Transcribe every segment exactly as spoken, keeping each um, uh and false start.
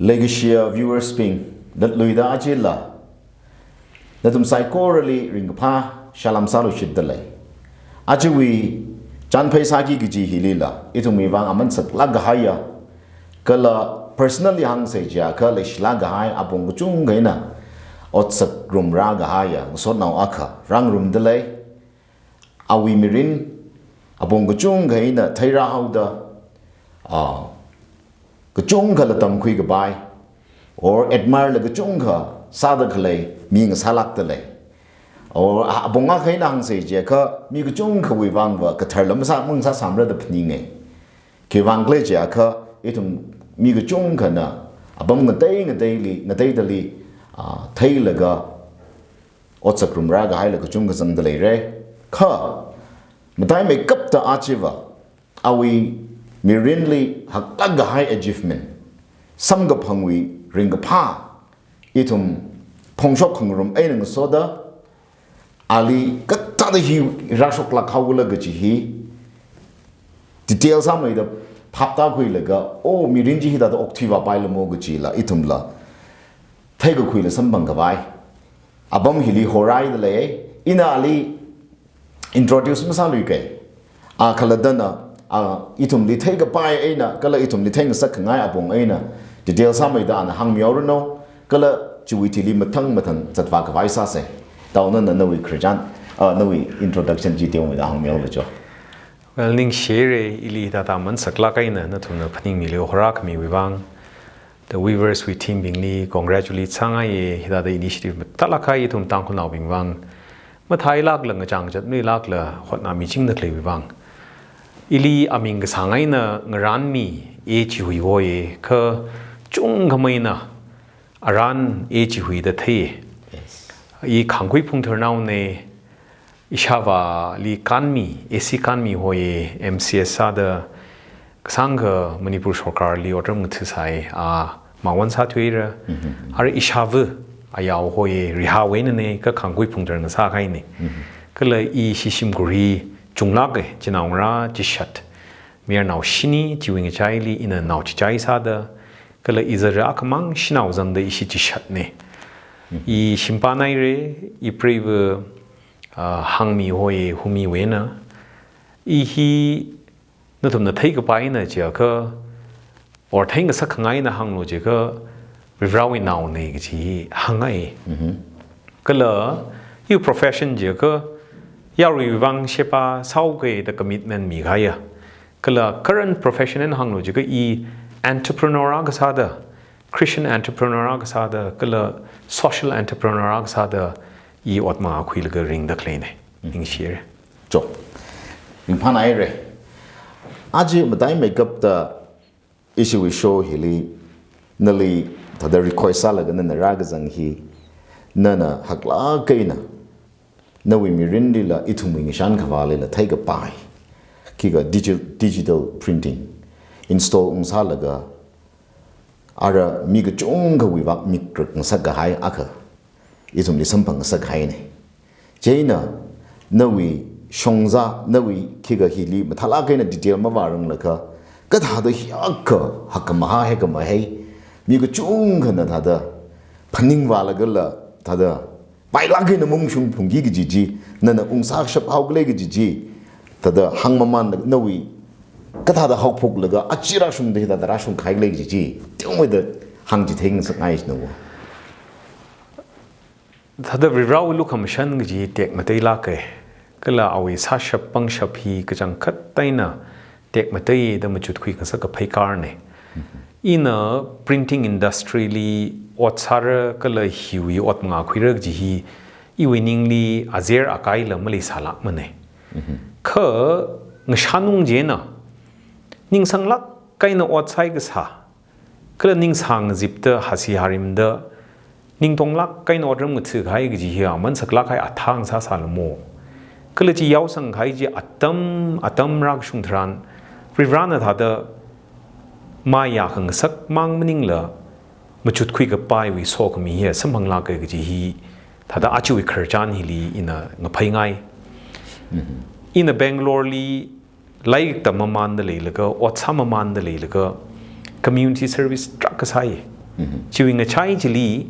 Leikashiya viewers bing, latluida ajala nathum saikorali ringkaphā salam sāluishitdalei. Ajawui chānphai sāki kaji hilila, ithumwui vang aman saklāk kahaiya, kala personally hāngsa chiakha leishilāk kahai apong kachungkha eina otsak rumrā kahaiya ngasotnao akha rāngarumdalei. Awui mirin apong kachungkha eina theirāhaoda, ah, kachungkhala tamkhui kapai, or admire la kachungkha sāda khalei mi ngasālākdalei. Or, ah, apong akha eina hāngsa chiakha mi kachungkhawui vangva kathar lam sā mang sāsāmara da phaninge. Khiwuivang khala chiakha ithum mi kachungkhana apam ngatei ngateili, ngateidali, ah, theilaga otsak rumrā kahaila kachungkha zangdaleire. Kha, mataimeikapta ajava, awui mirinli haklāk kahai achievement, samkaphangwui ringkaphā, ithum phongshok khangarum eina ngasoda, ali kathāda hi rāshoklāk haokhala kaji hi detail sāmeida phaptākhuilaga, oh, mirin chi hithāda okthuivāpailamo kajila ithumla theikakhuila samphang khavai apam hili horhaidalei. Ina ali introduce masāluike. A khalattana, a, ithumli theikapai eina, kala ithumli theingasak khangai apong eina detail sāmeida ana hāngmihaoranu, kala chiwui thili mathang mathang zatvā khavai sāse. Tao nana nawui khararchan, a, nawui introduction chi teomeida hāngmihaolu cho. Well, ningshire, ili hithāda aman saklāk eina nathumna phaningmili horhā khamiwui vang. The Weavers wui team bingli congratulate sāngaiye, hithāda initiative mathālāk kahai ithum Tangkhulnaobing vang matheilākla, ngachang chatmeilākla hotnāmichingda khaleiwui vang. Ili aming kasāng eina ngarānmi A. Chihui hoye, kachungkha maina arān A. Chihui da thei. Yes. I Khangkhui Phungtharnaone, ishāvāli Kanmi, A C Kanmi hoye, M C S sāda kasāngkha Manipur sorkarli otram ngathasai, a, mawon sāthuira. Mhm. Ara ishāva ayao hoye, Rihawui einane, kha Khangkhui Phungthar ngasākahaine. Mhm. Kala ishi shimkhur hi chunglāke, chinaongarā chishat, mayarnao shini, chiwui ngachaili ina nao chichai sāda, kala izara akhamang shanao zangda ishi chishatne. Mhm. I shimpānaire, ipreiva, ah, Hangmi hoye, Humiwui eina. I hi nathumna theikapaina chiakha, or theingasak khangaina hānglu chiakha, Varivarāwui naone kaji hāngngai. Mhm. Kala, iwui profession chiakha, yaruiwui vang sheba sāuke da commitment mikahaiya. Kala current profession eina hānglu chiakha i entrepreneur akha sāda, Christian entrepreneur akha sāda, kala social entrepreneur akha sāda, i ot mangakhuilaga ringda khaleine. Mm. Ningshire. Cho. Ringphānaire. Aja mataimeikapta ishiwui show hili nali thāda request sālaga nana rākazang hi, nana haklāk eina nawui mirinlila ithumwui ngashan khavālila theikapai, khikha digi-, digital printing install ungsālaga, ara mi kachungkhawui vang mikrak ngasak kahai akha ithumli samphang ngasak kahaine. Chieina nawui shongza, nawui khikha hili mathālāk eina detail mavāranglakha, kathāda hiyākha hakkhamahā, hakkhamahai, mi kachungkhana thāda phaningvālagala thāda pailāk eina maungshung phungki kaji chi, nana ungsāshap haokhala kaji chi, thāda hāngmamanlaga nawui kathāda haophoklaga aja rāshungda hithāda rāshung kahai khala kaji chi, teomeida hāngchithei ngasakngai china wo. Thāda Varivarāwui lukhamashan kaji tekmateilāke. Kala awui sāshap pangshap hi kachangkhat eina tekmatei da machutkhui ngasak kaphei karne. Mhm. Ina printing industry li ot sāra kala hiwui ot mangakhuira kaji hi iwui ningli azer akaila maleisālākmane. Mhm. Kha ngashanung china, ningsanglāk eina ot sāi kasā, kala ningsāngazipda, hasi harimda, ningtonglāk eina otram ngatha kahai kaji hi aman saklāk kahai athang sāsālamo. Kala chi yaosang kahai chi atam, atam rākashung tharan, Varivarāna thāda mayā khangasak mang maningla, machutkhui kapaiwui sokhami hi samphanglāke kaji hi, thāda ajawui khararchan hili ina ngapheingai. Mhm. Ina Bangalore li lairik tammamanda leilaga, ot sāmamanda leilaga, community service tarākha sāi. Chiwui ngachai chili,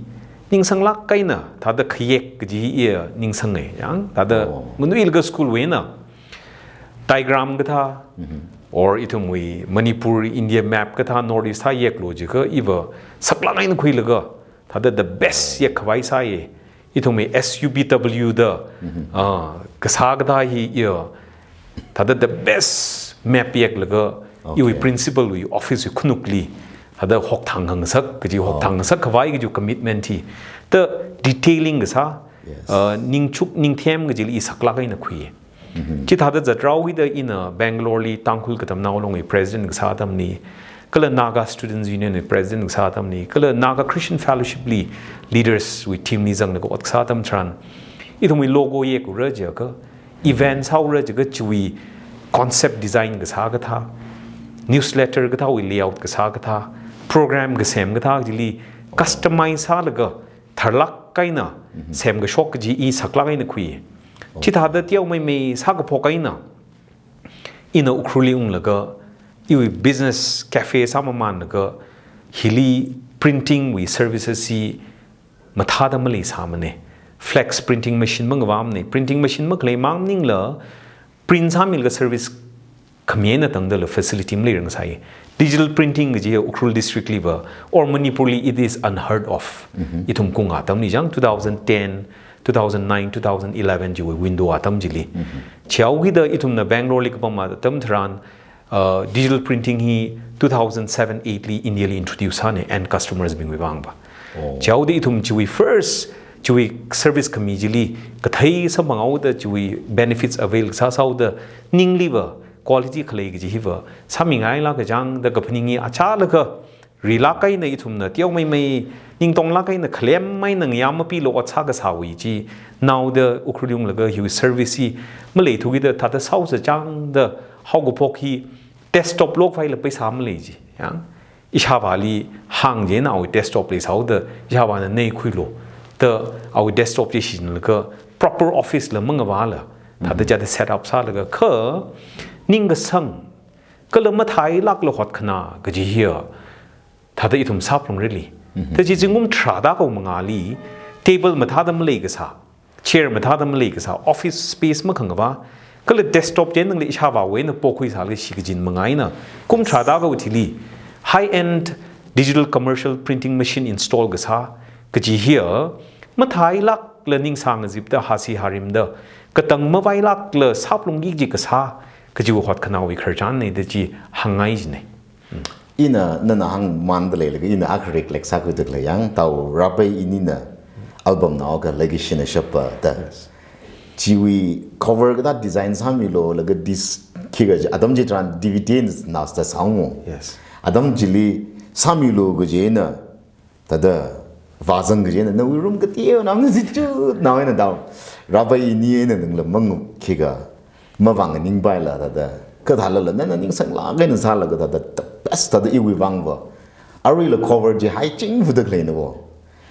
ningsanglāk eina, thāda khayek kaji iya ningsange, yang, thāda Oh. nganuilakha school wui eina, diagram kathā, or ithumwui Manipur, India map kathā, North East thā yeklu jiakha, iva saklāk eina khuilaga, thāda the best yekkhavai sāye. Ithumwui S U B W da, ah, kasā kathā hi iya, thāda the best map yeklaga, Okay. iwui principal wui office wui khanukli, thāda hokthang hangasak, kaji Oh. hokthang ngasakkhavai kaji commitment hi. Da detailing kasā, Yes. ah, ningchuk, ningthem kajili i saklāk eina khui. Chithāda zatrao hida ina Bangalore li Tangkhul Katamnao Longwui president kasā atamli, kala Naga Students Union wui president kasā atamli, kala Naga Christian Fellowship li leaders wui team li zanglaga ot kasā atam tharan, ithumwui logo yekura jiakha, event sāura jiakha chiwui concept design kasā kathā, newsletter kathāwui layout kasā kathā, program kasem kathā chili customize sālaga tharlāk eina semkashok kaji i saklāk eina khui. Chithāda teomeimei sākaphok eina, ina Ukhrulli unglaga, iwui business cafe sāmamānlaga, hili printing wui services hi mathāda maleisāmane. Flex printing machine mangavāmane. Printing machine makhalei mang maningla, print sāmilaga service khami eina tangdala facility maleiranga sai. Digital printing kaji Ukhrul district liva, or Manipur li, it is unheard of. Ithum kung atamli jang, two thousand ten, two thousand nine, two thousand eleven chiwui window atam chili. Chihaokida ithumna Bangalore li kapam atam tharan, uh, digital printing hi two thousand seven eight li India li introduce sāne, end customers bingwui vangva. Oh. Chihaoda ithum chiwui first, chiwui service khami chili, kathei samphangaoda chiwui benefits avail sāsāhaoda, ningliva, quality khalei kaji hiva, sāmingailāk kajang da kaphaning hi achālakha, rilāk eina ithumna teomeimei, ningtonglāk eina khalem eina ngayā mapilu ot sākasāwui chi, naoda Ukhrulli unglaga hiwui service hi maleithukida thāda sāhaosa chang da haokaphok hi desktop lokvaila paisa malei chi. Yang, ishāvāli hāng chieina awui desktop leisāhaoda, ishāvāna nei khuilu da awui desktop chi shinlaga proper office la mangavāla, thāda chāda set up sālaga kha, ningkasang, kala mathāilākla hotkhana kaji hiya, thāda ithum sāphalungrili. Thāda chi zingkum tharāda kau mangāli, table mathāda maleikasā, chair mathāda maleikasā, office space makhangavā, kala desktop chieina nangli ishāvāwui eina pokhuisālaga shikachin manga eina, kum tharāda kau thili, high-end digital commercial printing machine install kasā, kaji hiya, mathāilākla ning sāngazipda hasi harimda, katang mavailākla sāphalungki kaji kasā, kajiwui hotkhanaowui khararchanne da chi hāngngai jine. Ina nana hāngmānda leilaga, ina akha recollect sākhuida khalei yang, tao Rapai inina album naoka Legacy na shapa da. Yes. Chiwui cover kathā design sāmilu, laga this khikha chi, atam chitharan D V D na sāda sāngu. Yes. Atam chili sāmilu kaji eina, thāda vāzang kaji eina, nawui room kateonao na zichu, nao eina tao. Rapai ini eina ningla mang khikha, mavānganingpaila thāda. Kathālala, nana ningsanglāk eina sālaga thāda, the best thāda iwui vangva. Aruila cover chi haiching fuda khaleinavo.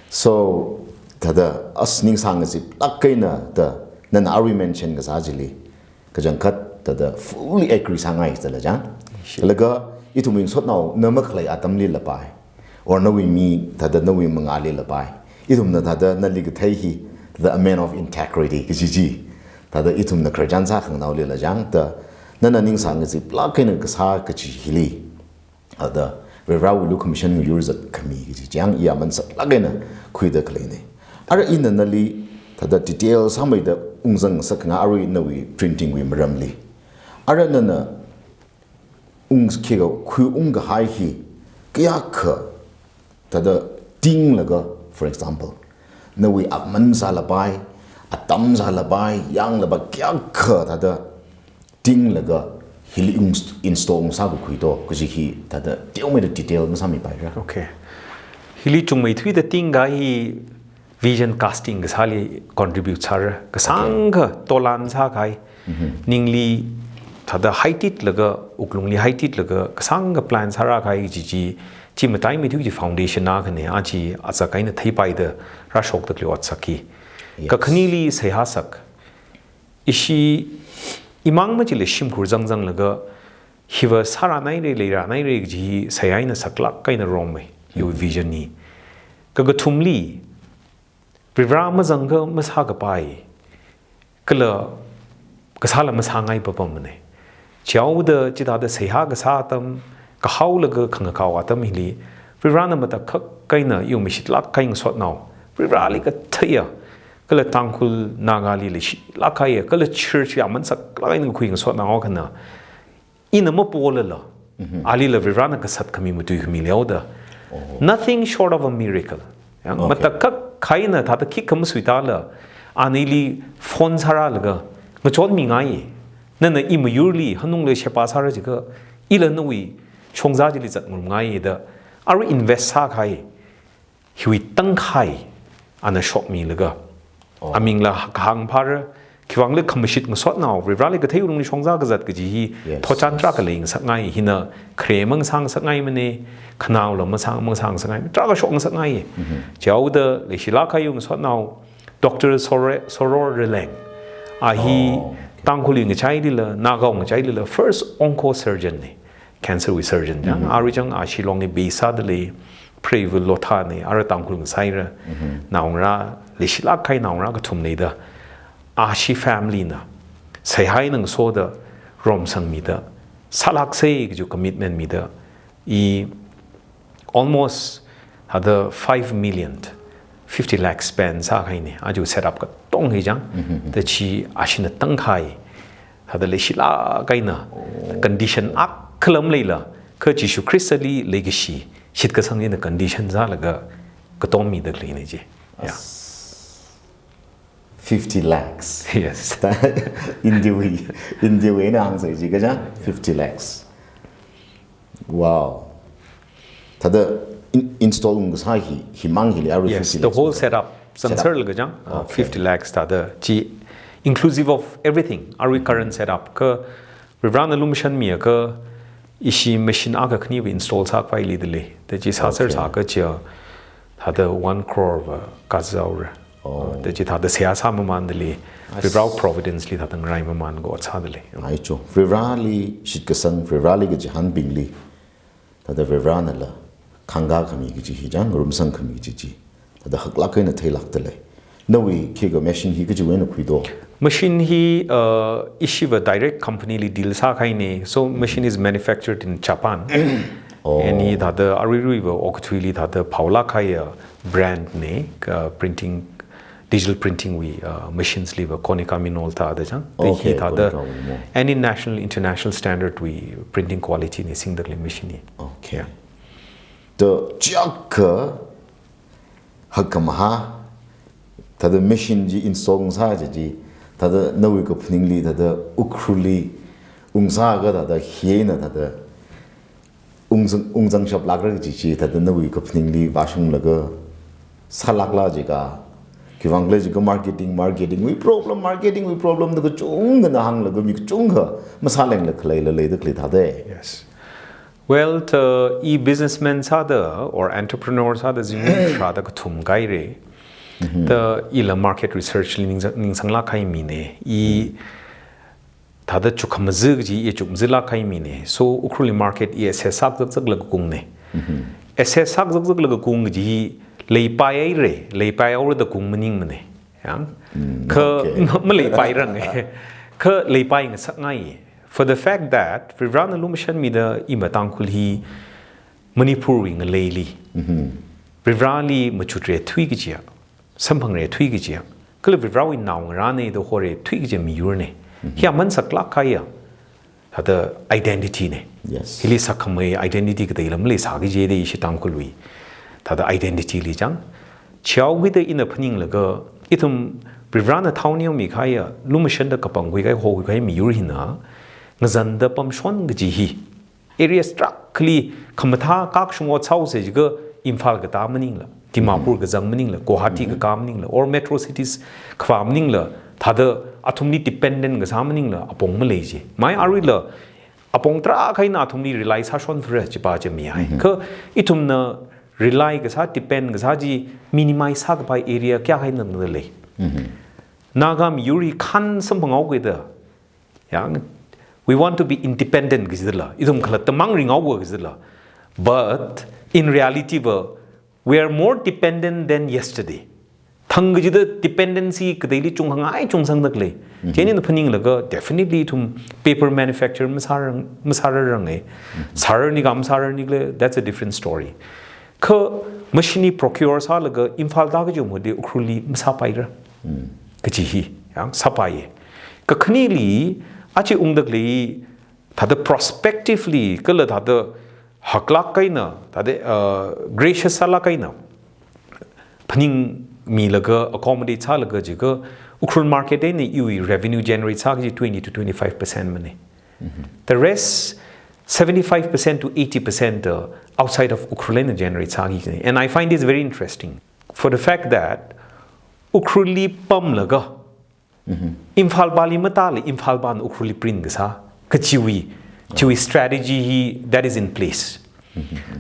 So, thāda, as ningsangaziplāk eina da, nana arui mention kasā chili. Kachangkhat thāda fully agree sāngai thāla chang. Sure. Laga ithumwui ngasotnaona makhalei atamli lapai, or nawui mi thāda nawui mangāli lapai, ithumna thāda nali kathei hi thāda a man of integrity kaji chi. Thāda ithumna khararchan sākhanganaoli la chang da, nana ningsangaziplāk eina kasā kaji hili. Thāda Varivarāwui lukhamashan yur zatkhami kaji chang iya aman saklāk eina khuida khaleine. Ara ina nali thāda detail sāmeida ungzang sakkhangai arui nawui printing wui maramli. Ara nana ung khikha khuiung kahai hi kayākha thāda tinglaga, for example, nawui aman sālapai, atam sālapai, yanglapai kayākha thāda tinglaga hili ung install ungsā kakhui to, kaji hi thāda teomeida detail masāmipaira. Okay. Hili chungmeithuida tingkahai hi vision casting kasāli contribute sāra. Kasāngkha Okay. tolan sākahai. Mhm. Ningli thāda haititlaga, wuklungli haititlaga, kasāngkha plan sārākahai chi chi, chi mataimeithui chi foundation akhane, a chi azak eina theipaida rāshokda khalei otsak hi. Yes. Kakhaneli seihā sak. Ishi imang machila shimkhur zangzanglaga, hiva sārānaire, leirānaire kaji hi seihā eina saklāk eina rongmei, iwui vision hi. kakathumli, Varivara mazangkha masākapai, kala kasāla masāngai papamane. Chihaoda chithāda seihā kasā atam, kahaolaga khangakao atam hili, Varivarana matakhak eina iwui mashitlāk kahai ngasotnao, Varivarali katheiya, kala Tangkhul Nagali leishilāk kahaiya, kala church ya mansaklāk eina kakhui ngasotnao akhana, ina mapolala, alila Varivarana kasat khami matui khami leoda. Nothing short of a miracle. Yang, okay, matakhak eina thāda khikha masuitāla, ana ili phone sārālaga, ngachonmingai. Nana i mayurli hanungla sheba sāra jiakha, ila nawui shongza chili zatngarumngai da, arui invest sākahai, hiwui tangkhai ana shokmilaga. Oh. Amingla kahāng phāra, khiwuivang khala khamashit ngasotnao, Varivarali kathei alungli shongza kazat kaji hi, yes, thotchan, yes, tarākha leingasakngai, hina khare mangasāngasakngaimane, khanaola masāng, mangasāngasakngai, tarākha shokngasakngai. Mm-hmm. Chihaoda leishilāk kahai iwui ngasotnao, Doctor Sore-, Soror Releng. A hi, oh, okay, Tangkhulwui ngachailila, Nagawui ngachailila, first onco surgeon ne. Cancer wui surgeon chang. Mm-hmm. Arui chang a Shillong li base sāda lei, preiva lotha ne, ara Tangkhul ngasaira, mm-hmm, naongarā, leishilāk kahai naongarā kathum leida. Ashi family na, seihā eina ngasoda, romsangmida, sālāksei kaji commitment mida, i almost thāda five million, fifty lakhs spend sākahaine, aja setup katonga hi chang, mm-hmm, da chi ashina tangkhai, thāda leishilāk eina, oh, condition akhalam leila, kha Jishu Khristali leikashi, shitkasang eina condition sālaga, katom mida khaleine chi. Yeah. As-, fifty lakhs. Yes. Indiwui, Indiwui eina hāngsei jiakha chang, yeah, fifty lakhs. Wow. Thāda in-, install ungsā hi, himang hili arui, yes, fifty lakhs, the whole setup. Setup. Zangserlaga chang, uh, okay, fifty lakhs thāda chi inclusive of everything. Arui current setup kha Varivarana lumashanmiakha ishi machine akha khaniva install sākapai leida lei. Da chi sāser, okay, sākha chi thāda one crore va kazāhaora. Oh. Da chi thāda seihā sāmamanda lei. I see. Varivarā Providence li thāda ngaraimamān go sāda lei. Ai cho. Varivarali shitkasang, Varivarali kachihānbingli, thāda Varivaranala khangkā khami kaji hi chang, ngarumsang khami kaji chi, thāda haklāk eina theilākda lei. Nawui khikha machine hi kachiwui eina khuido? Machine hi, uh, ishiva direct company li deal sākahaine. So machine is manufactured in Japan. Oh. Ani thāda aruiruiva okathuili thāda phaolāk kahaiya brand ne, uh, printing, digital printing wui, uh, machines liva Konica Minolta da chang. Da hi, okay, thāda, Konica Minolta, any national, international standard wui printing quality ne singda khalei machine hi. Okay. Yeah. Da chiakha hakkhamahā, thāda machine chi install ungsā kaji chi, thāda nawui kaphaningli, thāda Ukhrulli ungsāakha thāda hi eina thāda ungzang, ungzangshap lākra kaji chi, thāda nawui kaphaningli vāshunglaga sālākla jiakha, khiwuivang khala jiakha marketing, marketing wui problem, marketing wui problem da kachungkhana hānglaga mi kachungkha masālengla khaleila leida khalei thāde. Yes. Well, the, i businessman sāda or entrepreneur sāda zingkum tharāda kathum kahaire. Mm-hmm. Da ila market research li ningsang, ningsanglāk kahai mine. I, mm, thāda chukkhamaza kaji i chukmazalāk kahai mine. So, Ukhrulli market i assess sākazakzaklaga kungne. Mm-hmm. Assess sākazakzaklaga kung kaji hi leipaihaire, leipaihaora da kung maningmane. Yang? Mm, kha, okay, ma-, maleipairang e. Kha leipaingasakngai. For the fact that Varivarana lumashanmida ima Tangkhul hi Manipurwui ngaleili, mm-hmm, Varivarali machutre thuikachiya, samphangre thuikachiya, kala Varivarawui naongarāne da hore thuikachiya miyurne. Mm-hmm. Hi aman saklāk kahaiya, thāda identity ne. Yes. Hili sakhamei identity kateila maleisāki jide ishi Tangkhulwui, thāda identity li chang. Chihaokida ina phaninglaga, ithum Varivarana thaoneomi kahaiya, lumashanda kapangkhui kahai, hokhui kahai miyur hina, ngazanda pamshon kaji hi, areas tarākhali khamathā kakashung ot sāhaosa jiakha Imphal katā maningla, Dimapur, mm-hmm, kazang maningla, Guwahati, mm-hmm, kakā maningla, or metro cities khavā maningla, thāda athumli dependent kasā maningla, apong malei ji. Mai aruila, apong tarākha eina athumli rely sāshon phara chipa chi mihai. Mm-hmm. Kha ithumna rely kasā, depend kasā chi minimize sākapai area kayākha eina lei. Mm-hmm. Naga miyur hi khan samphanghaokida, yang, we want to be independent kajidala, ithum khalatta mang ringhaowa kajidala. But in reality va, we are more dependent than yesterday. Thang kachida dependency kateili chungkhangai chungsangdalei. Chieina phaninglaga definitely ithum paper manufacture masārang, masārarang e. Sārarni ka masārarni khala, that's a different story. Kha machine procure sālaga Imphal da kaji mode Ukhrulli masāpaira. Kaji hi, ya, sāpai. Kakhaneli, achi ungdalei, thāda prospectively, kala thāda haklāk eina, thāda, uh, gracious sālāk eina phaningmilaga, accommodate sālaga jiakha, Ukhrul market eina iwui revenue generate sā kaji twenty to twenty-five percent mane. The rest, seventy-five percent to eighty percent, uh, outside of Ukhrul eina generate sāki. And I find this very interesting for the fact that Ukhrulli pamlaga, Imphal pali matāli, Imphal pana Ukhrulli print kasā, kachiwui, chiwui strategy hi that is in place.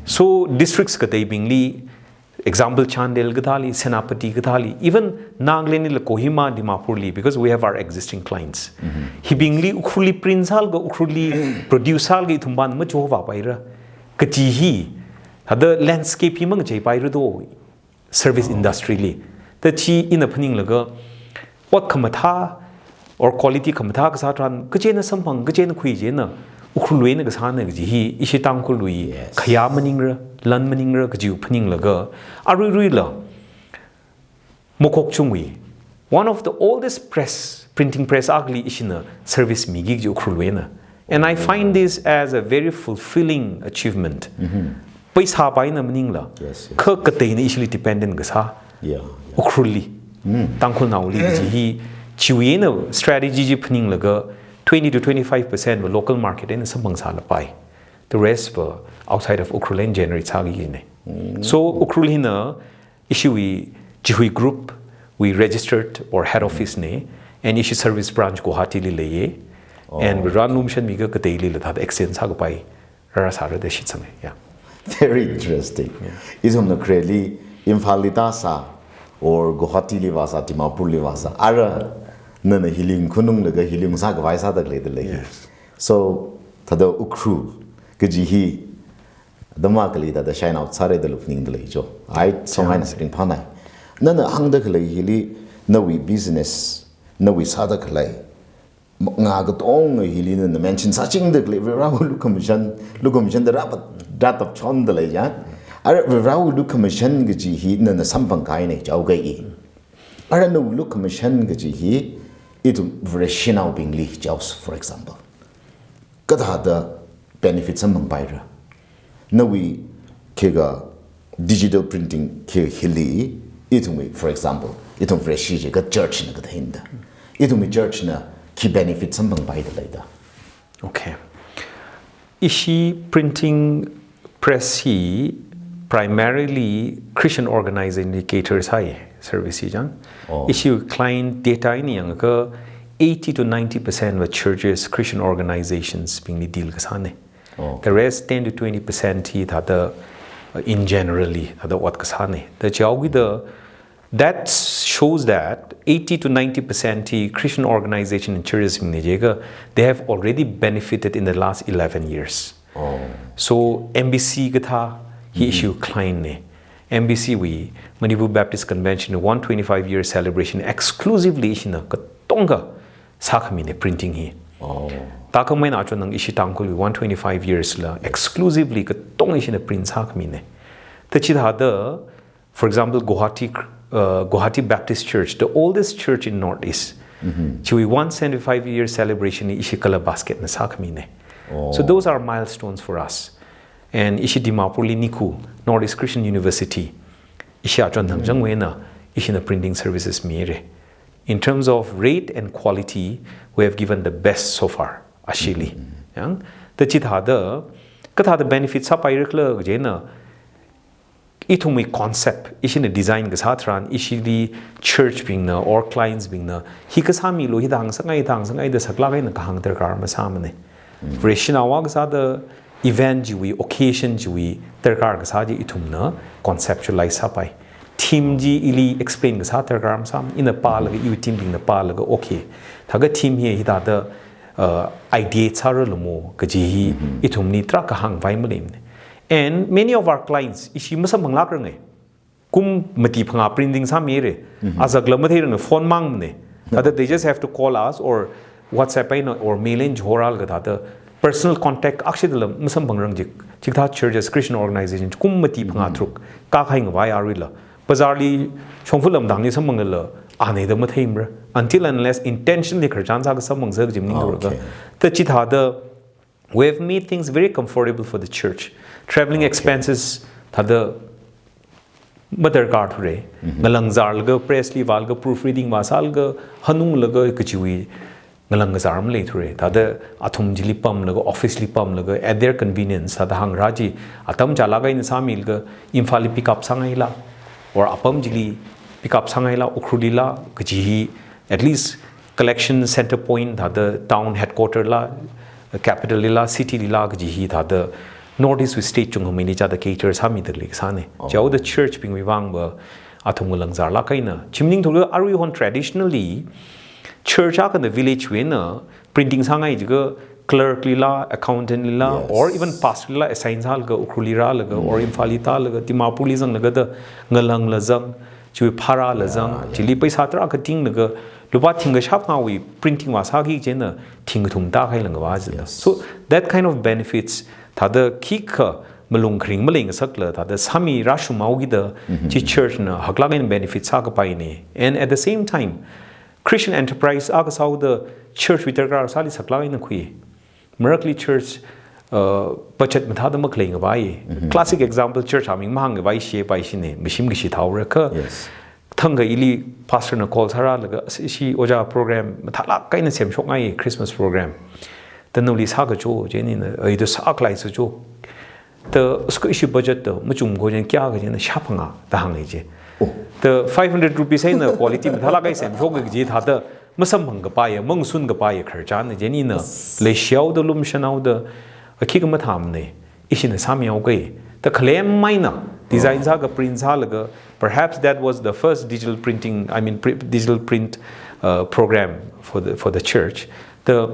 So districts kateibingli, example Chandel kathāli, Senapati kathāli, even Nagaland li Kohima, Dimapurli, because we have our existing clients. Hibingli Ukhrulli print sālaga, Ukhrulli produce sālaga ithum pana machivāpaira. Kaji hi, thāda landscape hi mangacheipaira do, service industry li. Thāda chi ina phaninglaga, ot khamathā or quality khamathā kasā tharan, kachi eina samphang, kachi eina khui chieina, Ukhrulwui eina kasāna kaji hi, ishi Tangkhulwui, yes, khayā maningra, lan maningra kaji phaninglaga, aruiruila, Mokokchungwui, one of the oldest press, printing press akhali ishina service miki kaji Ukhrulwui eina. And I find this as a very fulfilling achievement. Paisa paina maningla. Yes, yes. Kha kateina ishili dependent kasā. Yeah, yeah. Ukhrulli. Tangkhulnaoli kaji hi, chiwui eina strategy chi phaninglaga twenty to twenty-five percent va local market eina samphang sālapai. The rest va outside of Ukhrul eina generate sāki ne. So Ukhrul hina ishiwui Jihui Group wui registered or head office ne, and ishi service branch Guwahati li leiye, and Varena lumashanmiakha kateilila thāda extend sākapai rāra sāra da shitsanga. Yeah. Very interesting. Yeah. Ithumna khareli Imphal li tāsā, or Guwahati li vāsā, Dimapur li vāsā, ara nana hili khununglaga hili masākhavai sādaleidalei. Yes. So, thāda Ukhrul kaji hi, dama kali thāda shine out sāra da lupningdalei jo. Ai, song haina siring phanai. Nana hāngdakhalei hili, nawui business, nawui sādakhalei, ngā katonga hili nana mention sāchingdakhalei, Varewui lukhamashan, lukhamashan da rāpa, rātapchondalei ja. Ara Varewui lukhamashan kaji hi nana samphangkahaina jaoka i. Ara nawui lukhamashan kaji hi, ithum Vareshinaobingli jaosa, for example. Kathāda benefit samphangpaira. Nawui khikha digital printing khi hili, ithumwui, for example, ithum Vareshi jiakha church na kathāda. Ithumwui church na khi benefit samphangpaidalei da. Okay. Ishi printing press hi primarily Christian organization li cater sāi service hi chang. Oh. Ishi client data eina yangakha eighty to ninety percent va churches, Christian organizations bingli deal kasāne. Oh. The rest ten to twenty percent hi thāda, uh, in generally, thāda ot kasāne. The chiaokida, that shows that eighty to ninety percent hi Christian organization and churches bingna jiakha, they have already benefited in the last eleven years. Oh. So M B C kathā hi ishi client ne. M B C wui Manipur Baptist Convention one twenty-five year celebration exclusively ishina katonga sākhamine printing hi. Oh. Takhamai na chon nang ishi Tangkhulwui one twenty-five years la exclusively katonga ishina print sākhamine. Thāda chithāda, for example, Guwahati, uh, Guwahati Baptist Church, the oldest church in Northeast. Mm-hmm. Chiwui one seventy-five year celebration hi ishi Kala Basket na sākhamine. Oh. So those are milestones for us. And ishi Dimapurli NICU, Northeast Christian University, ishi achon thang changwui eina, ishina printing services mire. In terms of rate and quality, we have given the best so far, ashili. Mm-hmm. Yang, thāda chithāda, kathāda benefit sāpaira khala kajina, ithumwui concept, ishina design kasā tharan, ishili church bingna or clients bingna, hi kasāmilu, hi thāngsāngai, thāngsāngai da saklāk eina kahāng darkar masāmane. Mm. Vareshinao kasāda event chiwui, occasion chiwui darkar kasā chi ithumna conceptualize sāpai. Theme chi ili explain kasā darkar masāmane, ina pālaga, iwui team bingna pālaga, okay. Thākha theme hi hithāda, uh, ideate sāralamo kaji hi ithumli tarākha hāngpai maleimane. And many of our clients, ishi masamphanglākranga. kum mati phangā printing sāmire. Azakla matheirang phone mangmane. Thāda they just have to call us or WhatsApp eina or mail eina chihorālaga thāda personal contact akshidala masamphangrang jik. Chikathā churches, Christian organization kum mati phangā tharuk kākahai ngavai aruila. Bazarli shongfa lamdangli samphanglala āneida matheimara. Until and unless intentionally khararchan sākha samphangsa kaji maningthuaga. Okay. Ta chithāda we have made things very comfortable for the church. Traveling Okay. expenses thāda madarkar thure. Ngalangzarlaga, press li vālaga, proofreading vāsālaga, hanunglaga kachiwui ngalangzar maleithure. Thāda athum chili pamlaga, office li pamlaga, at their convenience, thāda hāngra chi, atam chālāk eina sāmilaga, Imphalli pick up sāngaila, or apam chili pick up sāngaila, Ukhrulila, kaji hi, at least collection center point, thāda town headquarter la, capital lila, city lila, kaji hi, thāda North East wui state chungkhameili chāda cater sāmida khalei kasāne. Oh. Chaoda church bingwui vangva, athum ngalangzarlāk eina. Chi maningthuaga aruihon traditionally, church akhana village wui eina printing sāngai jiakha clerk lila, accountant lila, Yes. or even pastor lila assign sālaga, Ukhrulli rālaga, or Imphalli tālaga, Dimapurli zanglaga da ngalangla zang, chiwui bharāla Yeah, zang, yeah. chili paisa tarākha tinglaga, lupā thingkha shāphangāwui printing vāsāki chieina thingkathum tākahai langva zida. Yes. So that kind of benefits, thāda khikha malung kharing maleingasakla, thāda sāmi rāshunghaokida, chi church na haklāk eina benefit sākapaine. And at the same time, Christian enterprise akha sāhaoda church wui darkar sāli saklāk eina khui. Marakli church, uh, budget mathāda makhalei ngavai. Classic example, church aming mahāngngavai shipai shine, mashim kashi thaora kha. Yes. Thangkha ili pastor na call sārālaga, "Ishi, ishi ojā program mathālāk eina semshokngai, Christmas program. Da naoli sākacho," chieina, "Ai, da sākhalei sācho." Da, "Ishi, ishi budget da machum ko," chieina, "Kayākha?" chieina, "Shāphangā," da hāngai chi. Oh. Da five hundred rupees eina quality mathālāk eina semshok kaji thāda masamphangkapaiya, mangasunkapaiya khararchanne, chieina leishihaoda, lumshanhaoda, akhikha mathāmane, ishina sāmihaoke. Da khalem maina, design sākha print sālaga, perhaps that was the first digital printing, I mean, pri-, digital print, uh, program for the, for the church. Da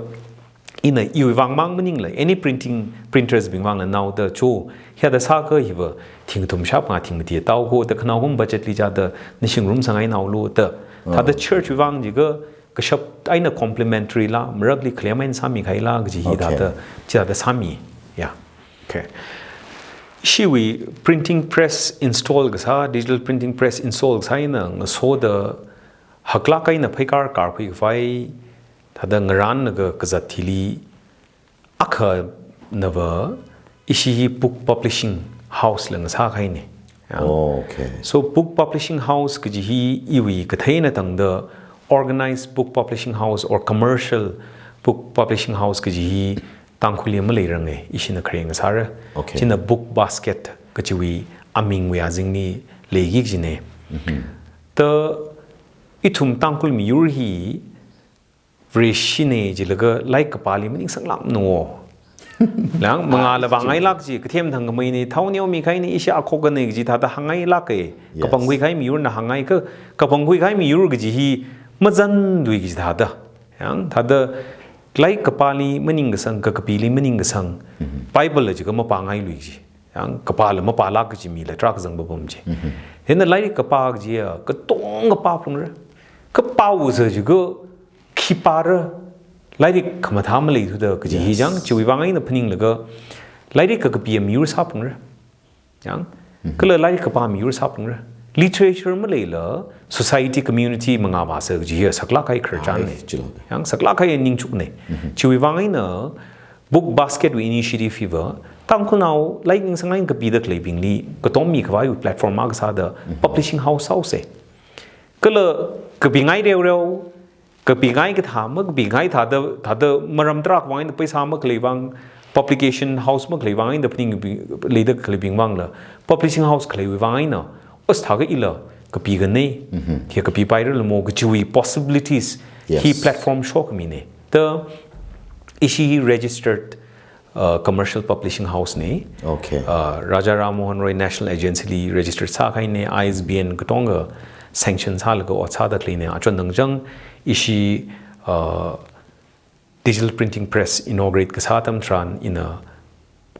ina iwui vang mang maningla, any printing, printers bing vangla naoda cho, hiyāda sākha hiva thingkathum shāphangā thing mati tāhaoko, da khanaokum budget li chāda nashing rumsangngai naolu da. Thāda Oh. church wui vang jiakha kashap eina complimentary la, marakli khalem eina sāmikahaila kaji hi Okay. thāda, chithāda sāmi. Yeah. Okay. Ishiwui printing press install kasā, digital printing press install kasā eina ngasoda haklāk eina pheikar karkhuikhavai, thāda ngarānlaga kazat hili akhanava ishi hi book publishing house la ngasākahaine. Yeah. Oh, okay. So book publishing house kaji hi iwui kathei eina tangda organized book publishing house or commercial book publishing house kaji hi Tangkhulli maleirange, ishina khareng sāra. Okay. China Book Basket kajiwui amingwui azingli leiki kajine. Da ithum Tangkhul miyur hi Vareshine jilaga lairik kapāli maningsanglākmano. Lang, mangāla vāngailāk chi, kathem thangkhameine, thao neomikahaine, ishi akhokkane kaji thāda hāngngailāke. Yes. Kapangkhui kahai miyurna hāngngai kha, kapangkhui kahai miyur kaji hi mazanlui kaji thāda. Yang, thāda lairik kapāli maning kasang, kakapili maning kasang, Bible la jiakha mapāngailui kaji. Yang, kapāla mapālāk kaji mila tarākha zangpapam chi. Hina lairik kapā kajiya, katongkha pāphalungra. Kha pāhaosa jiakha khi pāra, lairik khamathā maleithuda kaji hi Yes. chang, chiwui vang eina phaninglaga, lairik kakapiya miyur sāphalungra. Yang, kala lairik kapā miyur sāphalungra. Literature maleila, society, community mangā vāsa kaji hi saklāk kahai khararchanne. Ai, chilo. Yang, saklāk kahai ningchukne. Chiwui vang eina, Book Basket wui initiative hiva, Tangkhulnao lairik ningsangngai kapida khaleibingli, katom mikhavaiwui platform akha sāda, publishing house sāhaose. Kala kapingai reoreo, kapingai kathā, makapingai thāda, thāda maram tarākha vang eina paisa makhalei vang, publication house makhalei vang eina phaning bi-, leida khaleibing vangla, publishing house khaleiwui vang eina, os thākha ila, kapikane, hi kapipairalamo kajiwui possibilities, Yes. hi platform shokmine. Da ishi hi registered uh, commercial publishing house ne. Okay. Uh, Raja Ram Mohan Roy National Agency li registered sākahaine, I S B N katongkha sanction sālaga ot sāda khaleine. Achon dang chang ishi, uh, digital printing press inaugurate kasā atam tharan ina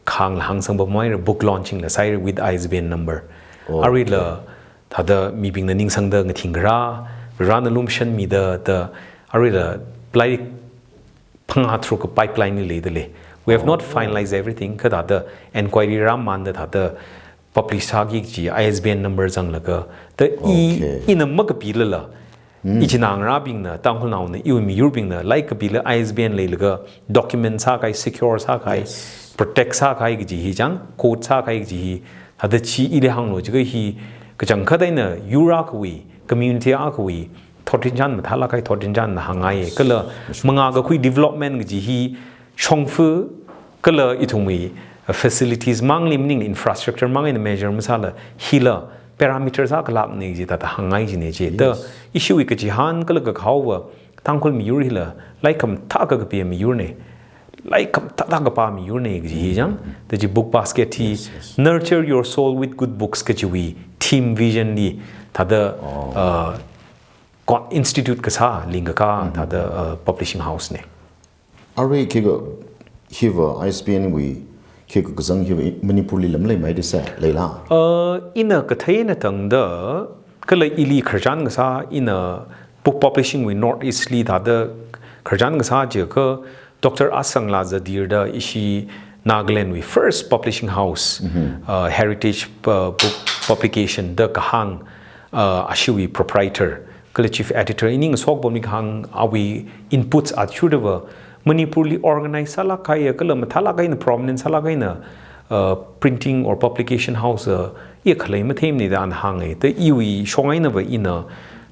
khangla hāngsangpamhaira, book launching la sāhaira with I S B N number. Oh, Aruila okay. thāda mibingna ningsangda ngathing kharā, Varena lumashanmida, da aruila lairik phangā tharuk pipeline li leida lei. We have not finalized everything, kha thāda inquiry rāmanda thāda publish sāki kaji I S B N number zanglaga, da i, Okay. ina makapilala. Ichinā ngarābingna, Tangkhulnaona, iwui miyurbingna, lairik kapila I S B N leilaga, document sākahai, secure sākahai, Yes. protect sākahai kaji hi chang, code sākahai kaji hi, thāda chi ili hānglo jiakha hi, kachangkhat eina yur akhawui, community akhawui, thotrinchān mathālākkahai thotrinchānna hāngngai, kala mangā kakhui development kaji hi, shongfa, kala ithumwui, uh, facilities mangli maningla infrastructure mang eina measure masāla, hila parameters akhalākna kaji thāda hāngngai kajina chi. Da Yes. ishiwui kachihān kala kakhaowa, Tangkhul miyur hila, lairik khamathā kakapi miyurna, lairik khamathā thāda kapā miyurna kaji hi chang, da chi book basket hi, Yes, yes. Nurture your soul with good books kajiwui theme vision li, thāda, Oh. uh, co-, institute kasā, lingkakā, thāda, uh, publishing house na. Arui khikha hiva I S B N wui khikha kazang hiva Manipurli lam leimei da sā, leila? Uh, ina kathei eina tangda, kala ili khararchan kasā, ina book publishing wui North East li thāda khararchan kasā jiakha Doctor Asang Laza Dheer da ishi Nagaland wui first publishing house, uh, heritage, uh, book publication da kahāng, uh, ashiwui proprietor, kala chief editor, ini ngasopamli kahāng awui inputs athishurdava, Manipurli organize sālākkahai, kala mathālākkahaina prominent sālākkahaina, uh, printing or publication house, uh, iya khalei matheimana da ana hānga. Da iwui shong einava ina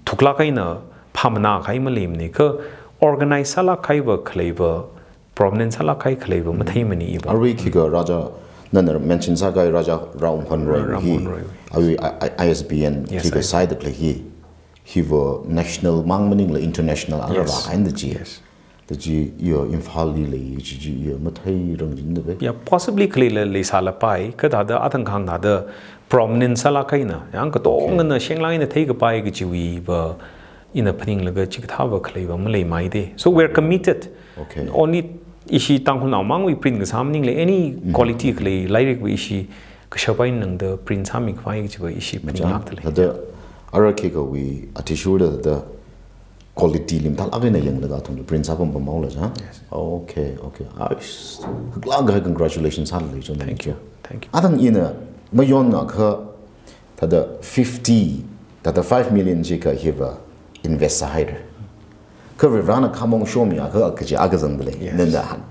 thuklāk eina phāmana kahai maleimana, kha organize sālākkahaiva khaleiva, prominent sālākkahai khaleiva matheimana iva. Arui khikha Raja, nana mention sākahai Raja Ram Mohan Roy Ram hi, Mohan Roy. Arui I-, I-, I S B N Yes, khikha I- sāda khalei hi, hiva national mang maningla international ara Yes. rākahaina da chi. Yes. Da chi iya Imphalli lei chi chi iya matheirang jin da bai. Yeah, possibly khaleila leisālapai, kha thāda athang kahāng thāda prominent sālākkahaina, yang katongana Okay. shenglāk eina theikapai kajiwuiva ina phaninglaga chikathāva khaleiva maleimei da. So we're committed. Okay. Only ishi Tangkhulnao mangwui print kasā maningla any quality khalei lairikwui ishi kashap eina nangda print sāmikhavai kajiva ishi Machang, phaninglākda lei. Thāda ara khikhawui athishurda thāda quality li mathālāk eina yanglaga athumli print sāpam pamhaola chang? Yes. Okay, okay. Aish, haklāk kahai congratulations sālei chang. Thank you. Thank you. Athang ina mayonakha thāda fifty, thāda five million chi kha hiva invest sāhaira. Kha Varivarana khamong shomiakha kaji akha zangda lei. Yes. Nana hāng,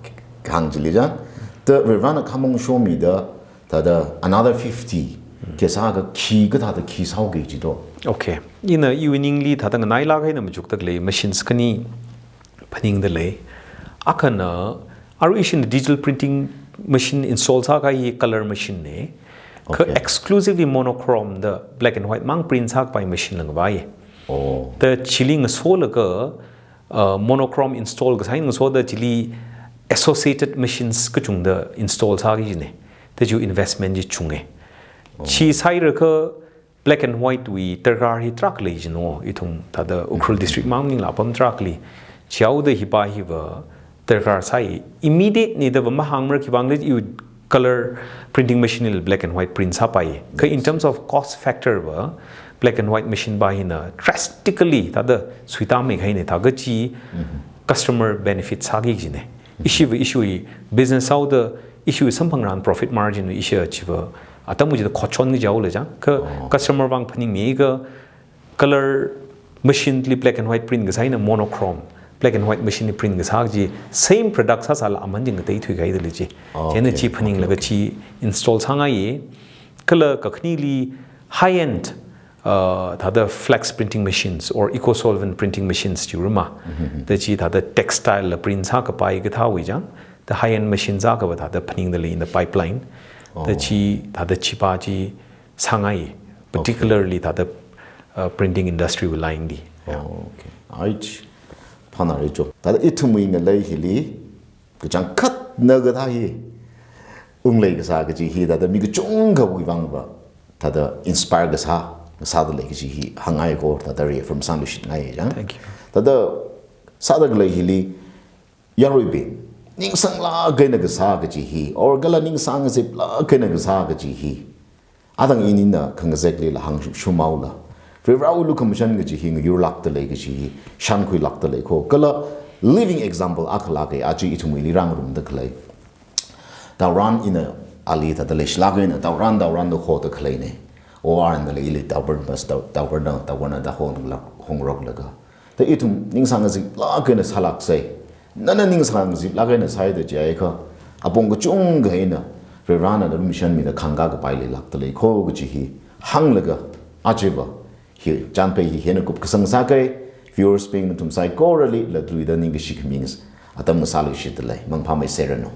hāng chili chang. Da Varivarana khamong shomida thāda another fifty kasā kha khi kathāda khi sāhaoki kaji do. Okay. Ina iwui ningli thāda nganailāk eina machukda khalei machines khani phaningda lei. Akhana, arui ishina digital printing machine install sākahai hi color machine na. Kha Okay. exclusively monochrome da black and white mang print sākapai machine langvai. Oh. Da chili ngasolaga, uh, monochrome install kasā eina ngasoda chili associated machines kachungda install sāki kajina. Da chi investment chi chunga. Oh. Chi sāhairakha black and white wui darkar hi tarākha lei jino, ithum thāda Ukhrul district mang maningla apam tarākhali. Chihaoda hipa hiva darkar sāi. Immediate na dava mahāngmara, khiwuivang khala iwui color printing machine li black and white print sāpai. Kha in terms of cost factor va, black and white machine pa hina drastically thāda suitāmei kahaina, thākha chi customer benefit sāki kajina. Ishiva ishiwui business haoda ishiwui samphangran profit margin wui ishi chiva atam chida khochon kaji haola chang. Kha Oh. customer vang phaningmiakha color machine li black and white print kasā eina monochrome black and white machine li print kasā chi same product sāsāla aman chi ngateithui kahaida lei chi. Oh, Chieina okay. chi phaninglaga Okay, okay. chi install sāngai. Kala kakhaneli high end, uh, thāda flex printing machines or eco-solvent printing machines chi ruma. Mm-hmm. Da chi thāda textile la print sākapai kathāwui chang. Da high end machine sākava thāda phaningda lei in the pipeline. Da Oh. chi thāda chipa chi sāngai, particularly thāda, uh, printing industry wui line li. Yeah. Oh, okay. Aish, phānāra cho. Thāda ithumwui ngalei hili, kachangkhatna kathā hi unglei kasā kaji hi, thāda mi kachungkhawui vangva thāda inspire kasā, kasāda lei kaji hi hāngngai ko, thāda reaffirm sāluishitngai chang. Thank you. Thāda sāda khalei hili, yaruibing ningsanglāk eina kasā kaji hi, or kala ningsangziplāk eina kasā kaji hi, Atang inina khangazekli la hāngshum haola. Varivarawui lukhamashan kaji hi ngayurlākda lei kaji hi shānkhuilākda lei kho. Kala living example akha lāka, aja ithumwuili rāngarumda khalei. Thaoran ina ali thāda leishilāka, ina thaoran thaoran da hoda khaleina. O R na lei ili thaoran bas thao-, thaoran na, thaoran na da hon la, hongroklaga. Da ithum ning sāngaziplāk eina sālāksei. Nana ning sāngaziplāk eina sāi da jiakha, apong kachungkha eina Varivarana nali lumashanmida khangkā kapai leilākda lei kho kaji hi hānglaga, ajava hi chānphei hi hieina kupkasang sāka. Viewers bing nathum saikorali latluida ningkashi khami atam ngasāluishitda lei. Mangphāmeisāranu.